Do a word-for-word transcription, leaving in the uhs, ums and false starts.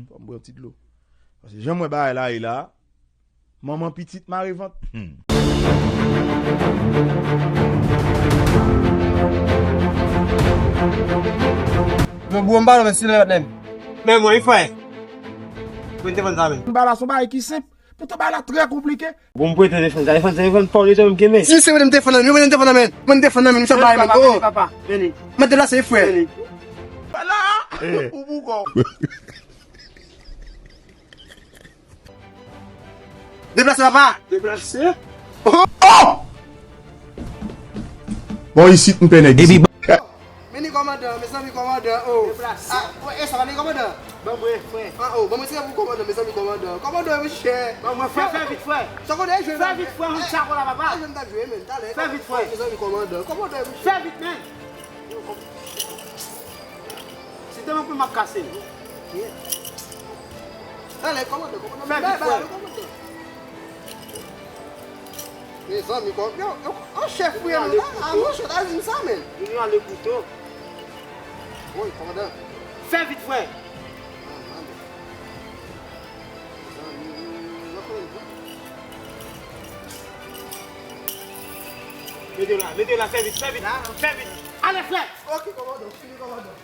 Fò m bwè yon ti dlo. Paske jan m wè bagay la ye la, manman pitit mare vant. Hmm. Mwen bwè m balon, men si lè men. Men mwen, frè. Mwen te konn sa, men. Bagay la se yon bagay ki senp. Poutan bagay la trè konplike. Bon, m prete telefòn, telefòn, telefòn, pa w li menm kenbe. Si se mwen, m te fè nan men, mwen, m te fè nan men. Mwen, m te fè nan men, misye bay men. Oh. Papa, vini. Mwen deplase, frè. Vini. Pala! Ou boukò. Deplase, papa. Deplase. Oh! Oh! Bon, isit, m pè nèg isit. Vini kòmandan, mezanmi kòmandan, oh. Deplase. Ah, wè, e sa va vini kòmandan? Ban mwen, frè. Ah, oh, ban mwen se pou kòmandan, mezanmi kòmandan. Kòmandan, monchè. Ban mwen, frè, fè vit, frè. Sa kote jwe? Fè vit, frè, yon chako la, papa. Jwe m t ap jwe, men, talè. Fè vit, frè. Mezanmi kòmandan, kòmandan, monchè. Fè vit, men. Si te mwen pou m ap kase l. Talè, kòmandan, kòmandan. Fè vit, frè. Mezanmi, kò, yo, yo, yo, chèf, wi, la, a, monchè, ta di m sa, men. Vini ale kouto. Woy, kòmandan. Fè vit, frè. Ah, mande. Mezanmi, yo konnen, mete la, mete la, fè vit, fè vit, fè vit. Ale, frè. Ok, kòmandan, fini, kòmandan.